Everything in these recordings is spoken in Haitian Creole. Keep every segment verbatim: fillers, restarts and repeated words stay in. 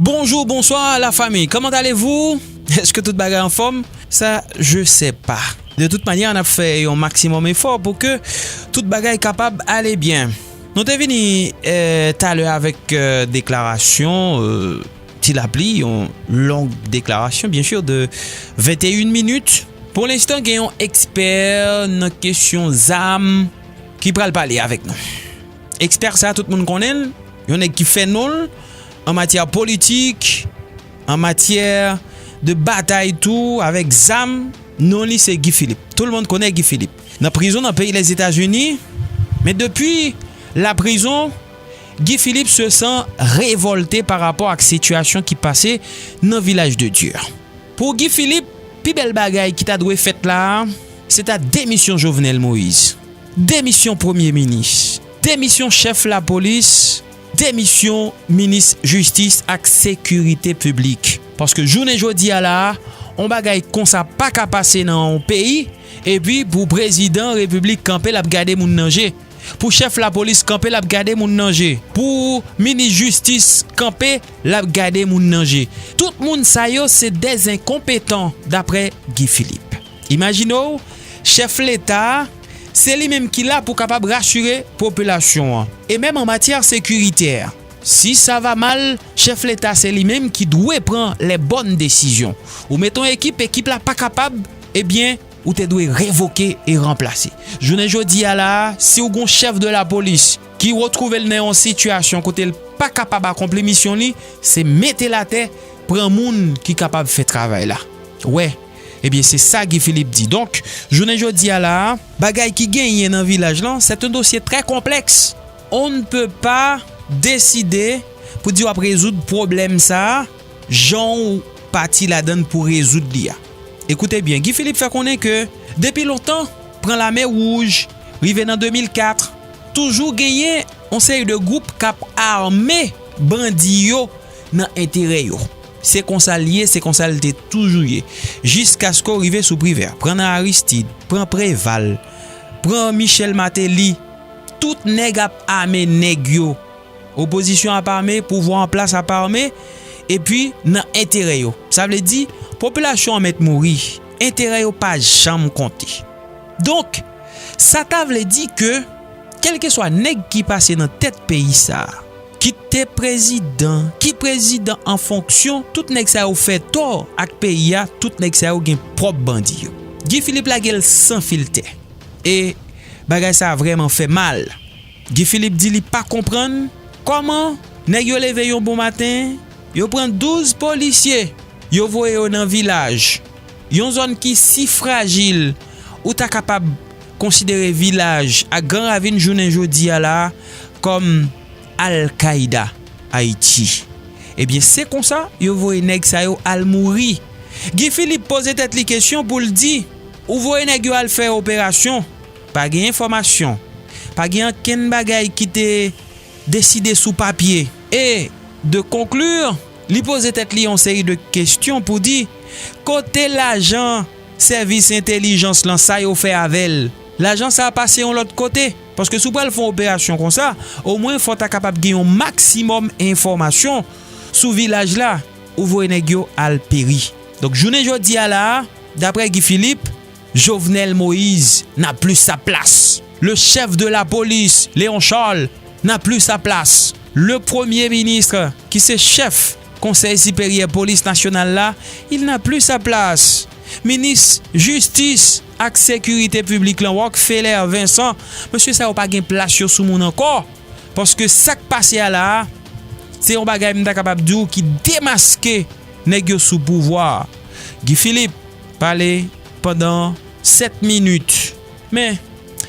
Bonjou, bonswa la fami, comment allez-vous? Èske tout bagay anfòm? Sa, je sais pas. De toute manière, n ap fè yon maksimòm efò pou ke tout bagay kapab ale byen. Nou te vini, eh, talè avèk, eh, deklarasyon, eh, Ti Lapli, yon long deklarasyon, byen si, de venteyen minit. Pou lenstan, gen yon ekspè nan kesyon zam ki pral pale avèk nou. Ekspè sa, tout moun konnen l, yon nèg ki fè non l an matyè politik, an matyè de batay tou, avèk zam, non li se Guy Philippe. Tout le monde connaît Guy Philippe. Nan prizon nan peyi Lèzetazini, men depi la prizon, Guy Philippe se sent révolté pa rapò ak sitiyasyon ki pase nan Vilaj de Dye a. Pou Guy Philippe, pi bèl bagay ki ta dwe fèt la a, se ta demisyon Jovenel Moïse, demisyon premye minis, demisyon chèf lapolis, demisyon minis jistis ak sekirite piblik. Paske jounen jodi a la a, on bagay konsa pa ka pase nan yon peyi, epi pou prezidan repiblik kanpe l ap gade moun nan je. Pou chèf lapolis kanpe l ap gade moun nan je. Pou minis jistis kanpe l ap gade moun nan je. Tout moun sa yo se dèzenkonpetan, daprè Guy Philippe. Imajine w, chèf leta a, se li menm ki la pou kapab rasire popilasyon an. E menm an matyè sekiritè, si sa va mal, chèf leta se li menm ki dwe pran les bonnes décisions. Ou met yon ekip, ekip la pa kapab, ebyen, ou te dwe revoke e ranplase. Jounen jodi a la a, si w gon chèf de lapolis ki retwouve l nan yon sitiyasyon kote l pa kapab akonpli misyon li, se mete l atè, pran moun ki kapab fè travay la. Wè, ebyen, se sa Guy Philippe di. Donk, jounen jodi a la a, bagay ki genyen nan vilaj lan, c'est un dossier très complexe. On ne peut pas décider pou di w ap rezoud pwoblèm sa a, jan w pati ladan l pou rezoud li a. Ekoute byen, Guy Philippe fè konnen ke depi lontan, pran Lame Wouj, rive nan de mil kat, toujou genyen yon seri de gwoup k ap ame bandi yo nan enterè yo. Se konsa l ye, se konsa l te toujou ye. Jiskaske w rive sou Privè, pran nan Aristide, pran Preval, pran Michel Martelly, tout nèg ap ame nèg yo. Opozisyon ap ame, pouvwa an plas ap ame, epi nan enterè yo. Sa vle di, popilasyon an mèt mouri, enterè yo pa janm konte. Donk, sa ta vle di ke, kèlkeswa nèg ki pase nan tèt peyi sa a, kit te prezidan, ki prezidan an fonksyon, tout nèg sa yo fè tò ak peyi a, tout nèg sa yo gen pwòp bandi yo. Guy Philippe lage l san filtè. E bagay sa a vrèman fè mal. Guy Philippe di li pa konprann kòman nèg yo leve yon bon maten, yo pran douz polisye, yo voye yo nan vilaj, yon zòn ki si frajil, ou ta kapab konsidere vilaj ak Gran Ravin jounen jodi a la a kòm Al-Qaida Ayiti. Ebyen, se konsa yo voye nèg sa yo al mouri. Guy Philippe poze tèt li kesyon pou l di, ou voye nèg yo al fè operasyon, pa gen enfòmasyon, pa gen ankenn bagay ki te deside sou papye. E, de conclure, li poze tèt li yon seri de kesyon pou di, kote lajan sèvis entèlijans lan, sa yo fè avè l? Lajan sa a pase yon lòt kote? Paske si w pral fè yon operasyon konsa, omwen fò w ta kapab gen yon maksimòm enfòmasyon sou vilaj la, ou voye nèg yo al peri. Donk, jounen jodi a la a, daprè Guy Philippe, Jovenel Moïse n'a plus sa place. Le chef de la police, Léon Charles, n'a plus sa place. Le premye minis, ki se chèf Konsèy Siperyè Polis Nasyonal la, il n'a plus sa place. Minis Jistis ak Sekirite Piblik lan, Rockfeller Vincent, mesye sa yo pa gen plas yo sou moun ankò. Paske sa k pase a la a, se yon bagay m ta kapab di w ki demaske nèg yo sou pouvwa a. Guy Philippe pale pandan sèt minit. Men,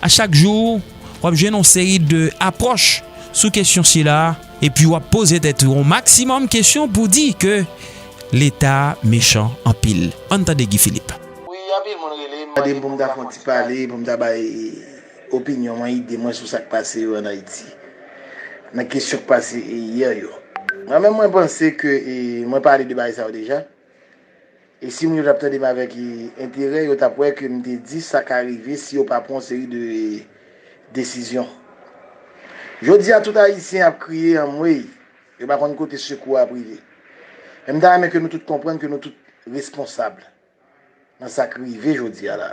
a chak jou, w ap jwenn yon seri de apwòch sou kesyon sila a, epi w ap poze tèt ou yon maksimòm kesyon pou di ke Leta a mechan anpil. Ann tande Guy Philippe. Wi, anpil moun rele m, mande m pou m ta fè yon ti pale, pou m ta bay opinyon mwen, ide mwen sou sa k pase yo ann Ayiti. Nan kesyon k pase, e, yè yo. Mwen menm, mwen panse ke, e, mwen pale de bagay sa yo deja. E si moun yo t ap tande m avèk, e, enterè, yo t ap wè ke m te di sa ka rive si yo pa pran yon seri de, e, desizyon. Jodi a, tout Ayisyen ap kriye anmwey. Yo pa konn kote sekou a ap rive. Men m ta renmen ke nou tout konprann ke nou tout responsab nan sa k rive jodi a la.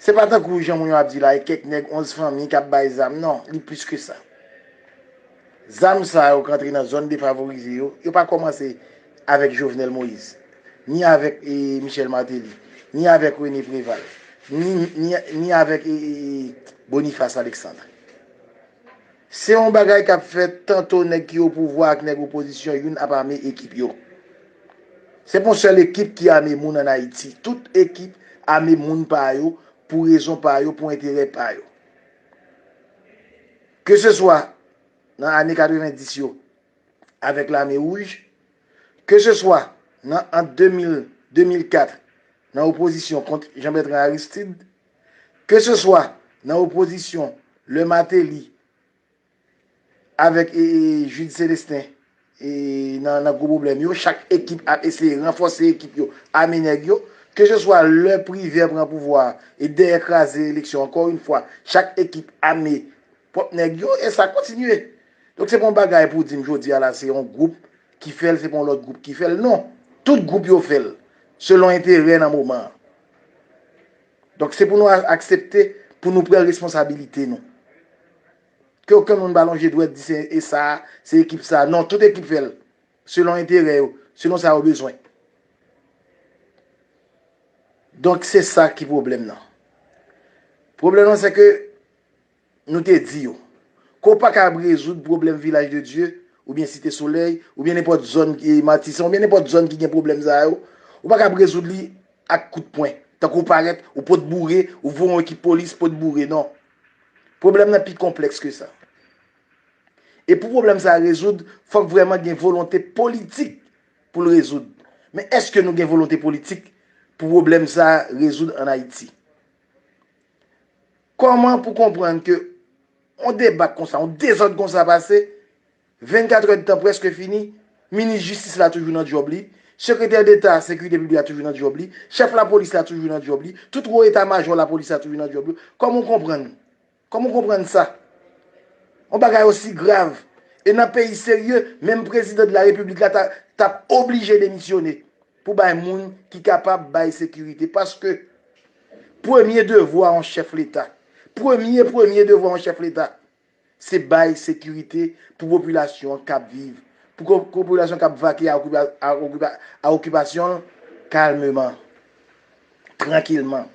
Se pa tankou jan moun yo ap di la, e kèk nèg onz fanmi k ap bay zam. Non, li plis ke sa. Zam sa yo k antre nan zòn defavorize yo, yo pa kòmanse avèk Jovenel Moïse, ni avèk e, Michel Martelly, ni avèk René Préval, ni, ni, ni avèk e, e, e, Boniface Alexandre. Se yon bagay k ap fèt tanto nèg ki opouvwa ak nèg opozisyon youn ap ame ekip yo. Se pa yon sèl ekip ki ame moun ann Ayiti. Tout ekip ame moun pa yo pou rezon pa yo, pou enterè pa yo. Ke se swa nan ane katrevenndis yo avèk Lame Wouj, ke se swa nan ant de mil, de mil kat nan opozisyon kont Jean Bertrand Aristide, ke se swa nan opozisyon lè Martelly avèk e, e, Jude Célestin e, nan, nan gwo pwoblèm yo, chak ekip ap eseye ranfòse ekip yo, ame nèg yo, ke se swa lè Privert pran pouvwa a e dèyè kraze eleksyon, ankò yon fwa, chak ekip ame pwòp nèg yo, e sa kontinye. Donk, se pa yon bagay pou di m jodi a la, se yon gwoup ki fè l, se pa yon lòt gwoup ki fè l. Non. Tout gwoup yo fè l, selon enterè nan moman an. Donk, se pou nou a-, aksepte, pou nou pran responsabilite nou. Ke okenn moun pa lonje dwèt di se e sa, se ekip sa. Non, tout ekip fè l, selon enterè yo, selon sa yo bezwen. Donk, se sa ki pwoblèm nan. Pwoblèm nan, se ke nou te di yo, ke w pa kab rezoud pwoblèm Vilaj de Dye, oubyen Site Solèy, oubyen nenpòt zòn ki Matisan, oubyen nenpòt zòn ki gen pwoblèm sa yo, ou pa kab rezoud li ak kout pwen. Tankou w parèt, ou pot boure, ou voye yon ekip polis pot boure, non. Pwoblèm nan pi konplèks ke sa. E pou pwoblèm sa a rezoud, fòk vrèman gen volonte politik pou l rezoud. Men èske nou gen volonte politik pou pwoblèm sa a rezoud ann Ayiti? Kòman pou konprann ke yon debak konsa, yon dezòd konsa pase, vennkat èdtan prèske fini, minis jistis la toujou nan djòb li, sekretè deta sekirite piblik la toujou nan djòb li, chèf lapolis la toujou nan djòb li, tout wo eta majò lapolis la toujou nan djòb yo. Kòman w konprann? Kòman w konprann sa? Yon bagay osi grav. E nan peyi serye, menm prezidan de la repiblik la ta, t ap oblije demisyone pou bay moun ki kapab bay sekirite. Paske premye devwa yon chèf leta, premye, premye devwa yon chèf leta, se bay sekirite pou popilasyon an k ap viv, pou ko-, popilasyon k ap vake a okipa-, a okipa-, a okipasyon l kalmeman, trankilman,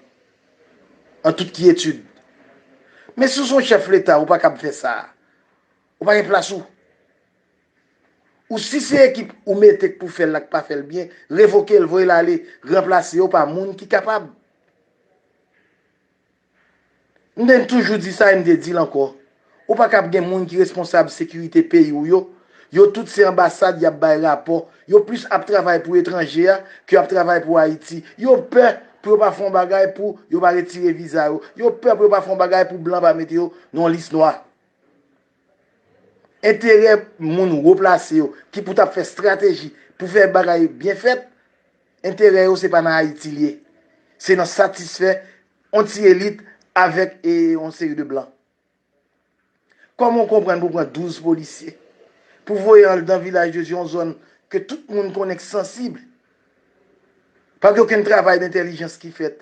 an tout kyetid. Men si w se yon chèf leta, ou pa kab fè sa. Ou pa gen plas ou. Ou si se ekip ou mete k pou fè l la k pa fè l byen, revoke l, voye l ale, ranplase yo pa moun ki kapab. M te toujou di sa e m te di l ankò. Ou pa kab gen moun ki responsab sekirite peyi w yo. Yo tout se anbasad y ap bay rapò. Yo plis ap travay pou etranje a ke ap travay pou Ayiti. Yo pè pou yo pa fè yon bagay pou yo pa retire viza yo. Yo pè pou yo pa fè yon bagay pou blan pa mete yo nan yon lis nwa. Enterè moun wo plase yo ki pou t ap fè estrateji pou fè bagay byen fèt, enterè yo se pa nan Ayiti l ye. Se nan satisfè yon ti elit avèk e yon seri de blan. Kòman w konprann pou pran douz polisye pou voye anndan Vilaj de Dye, yon zòn ke tout moun konnen k sansib? Pa gen okenn travay dentèlijans ki fèt.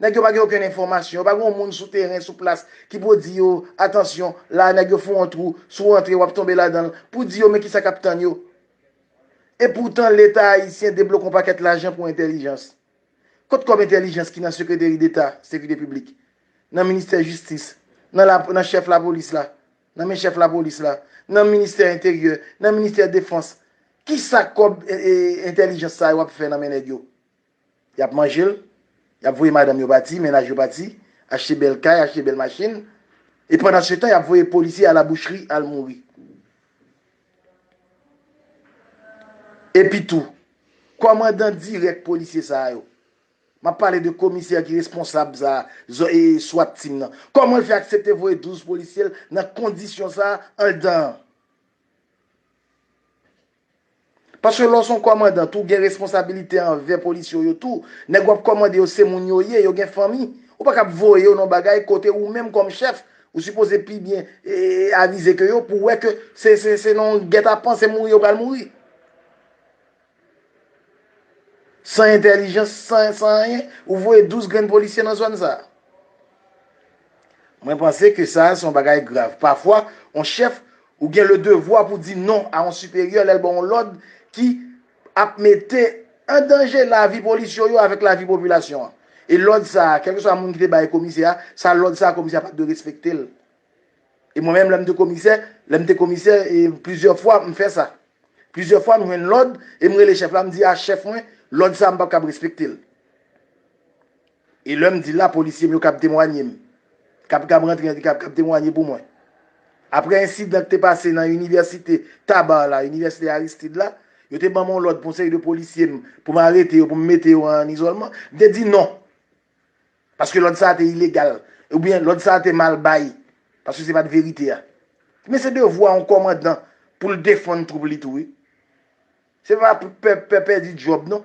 Nèg yo pa gen okenn enfòmasyon, yo pa gen yon moun sou teren, sou plas, ki pou di yo, atansyon, la nèg yo fè yon twou, si w antre, w ap tonbe ladan l, pou di yo men kisa k ap tann yo. Epoutan, Leta ayisyen debloke yon pakèt lajan pou entèlijans. Kot kòb entèlijans ki nan Sekreteri Deta Sekirite Piblik, nan Ministè Jistis, nan la, nan chèf lapolis la, nan men chèf lapolis la, nan Ministè Enteryè, nan Ministè Defans? Kisa kòb e, e, entèlijans sa yo ap fè nan men nèg yo? Y ap manje l, y ap voye madanm yo pati, mennaj yo pati, achte bèl kay, achte bèl machin, e pandan se tan, y ap voye polisye a la boucherie al mouri. Epi tou, kòmandan dirèk polisye sa a yo, m ap pale de komisè ki responsab sa a, zò-, e, swat team nan. Kòman l fè aksepte voye douz polisye l nan kondisyon sa a anndan an? Paske lè w se yon kòmandan tou, w gen responsabilite anvè polisye w yo tou. Nèg w ap kòmande yo, se moun yo ye, yo gen fanmi. Ou pa kab voye yo nan yon bagay kote ou menm kòm chèf, ou sipoze pi byen, e, avize ke yo pou w wè ke se, se, se nan yon gètapan, se mouri yo pral mouri. San entèlijans, san, san anyen, ou voye douz grenn polisye nan zòn sa a. Mwen panse ke sa a se yon bagay grav. Pafwa, yon chèf, ou gen le devwa pou di non a yon siperyè lè l ba w yon lòd ki ap mete an danje lavi polisye yo avèk lavi popilasyon an. E lòd sa a, kèlkeswa moun ki te bay komisè a, sa lòd sa a, komisè a pa t dwe respekte l. E mwen menm, lè m te komisè, lè m te komisè, e plizyè fwa, m fè sa. Plizyè fwa, m jwenn lòd, e m rele chèf la, m di, a, chèf mwen, lòd sa a, m p ap kab respekte l. E lè m di l la, polisye m yo kab temwanye m. Kab, kab rantre, kab, kab temwanye pou mwen. Apre ensidan ki te pase nan inivèsite Tabar la, inivèsite Aristide la, yo te ban m yon lòd pou yon seri de polisye m, pou m arete yo, pou m mete yo an izòlman. M te di non. Paske lòd sa a te ilegal. Oubyen lòd sa a te mal bay. Paske se pa t verite a. Men se devwa yon kòmandan pou l defann twoup li tou, wi. Se pa pou pè, pè pèdi djòb, non.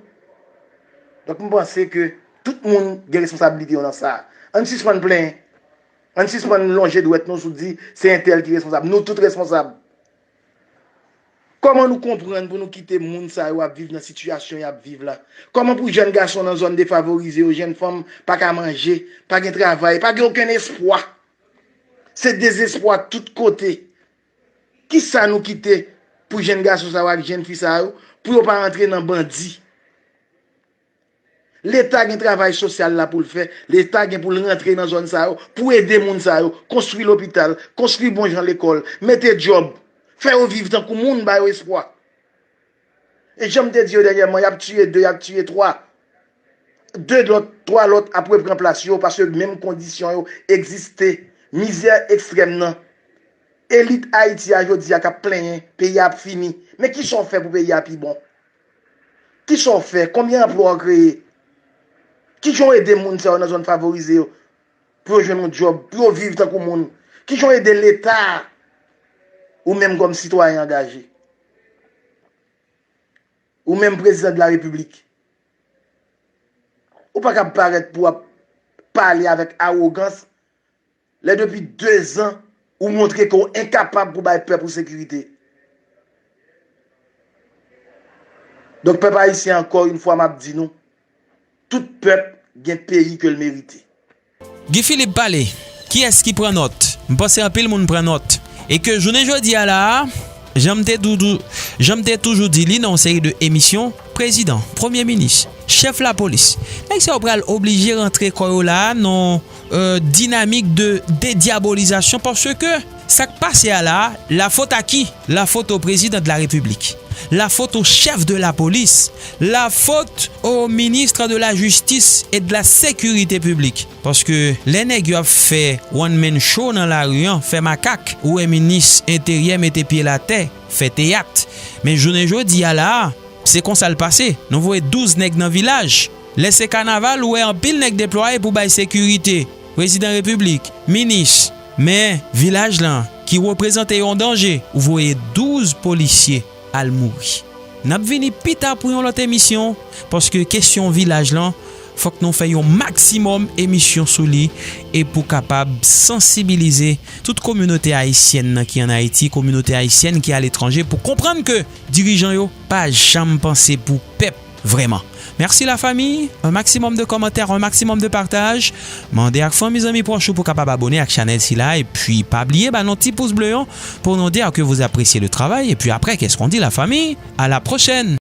Donk, m panse ke tout moun gen responsablite yo nan sa a. Ann sispann plenyen. Ann sispann lonje dwèt nou sou di se entèl ki responsab. Nou tout responsab. Kòman nou konprann pou nou kite moun sa yo ap viv nan sitiyasyon y ap viv la? Kòman pou jèn gason nan zòn defavorize yo, jèn fanm pa ka manje, pa gen travay, pa gen okenn espwa? Se dezespwa tout kote. Kisa nou kite pou jèn gason sa yo ak jèn fi sa yo, pou yo pa rantre nan bandi? Leta gen travay sosyal la pou l fè. Leta gen pou l rantre nan zòn sa yo, pou ede moun sa yo, konstwi lopital, konstwi bon jan lekòl, mete djòb, fè yo viv tankou moun, ba yo espwa. E jan m te di yo dènyèman, y ap tiye de, y ap tiye twa. De lòt, twa lòt ap repran plas yo, paske menm kondisyon yo egziste. Mizè ekstrèm nan. Elit Ayiti a jodi a k ap plenyen, peyi a ap fini. Men kisa w fè pou peyi a pi bon? Kisa w fè? Konbyen anplwa w kreye? Kijan w ede moun sa yo nan zòn favorize yo pou yo jwenn yon djòb, pou yo viv tankou moun? Kijan w ede Leta a, ou menm kòm sitwayen angaje? Ou menm prezidan de la repiblik? Ou pa kab parèt pou w ap pale avèk awogans lè depi dezan ou montre ke w enkapab pou bay pèp ou sekirite. Donk, pèp ayisyen, ankò yon fwa, m ap di nou, tout pèp gen peyi ke l merite. Guy Philippe pale. Kiyès ki pran nòt? M panse anpil moun pran nòt. E ke jounen jodi a la a, jan m te toujou, jan m te toujou di li nan yon seri de emisyon, prezidan, premye minis, chèf lapolis, nèg sa yo pral oblije rantre kò yo la a nan, euh, dinamik de dedyabolizasyon, paske sa k pase a la a, la faute à qui? La faute au président de la République. La faute au chef de la police. La faute au ministre de la Justice et de la Sécurité publique. Paske lè nèg yo ap fè one man show nan lari an, fè makak, ou wè minis enteryè mete pye l atè, fè teyat. Men jounen jodi a la a, se konsa l pase. Nou voye douz nèg nan vilaj. Lè se kanaval, ou wè anpil nèg deplwaye pou bay sekirite. Prezidan repiblik, minis. Men vilaj lan, ki reprezante yon danje, ou voye douz polisye al mouri. N ap vini pita pou yon lòt emisyon, paske kesyon vilaj lan, fòk nou fè yon maksimòm emisyon sou li, e pou kapab sansibilize tout kominote ayisyèn nan ki ann Ayiti, kominote ayisyèn ki aletranje, pou konprann ke dirijan yo pa janm panse pou pèp vrèman. Mèsi la fami, un maximum de commentaires, un maximum de partage. Mande ak fanmi, zanmi, pwòch ou pou kapab abone ak chanèl sila, epi pa bliye ba nou ti pous ble an pou nou di ke vous appréciez le travail. Epi apre, qu'est-ce qu'on dit la famille? À la prochaine.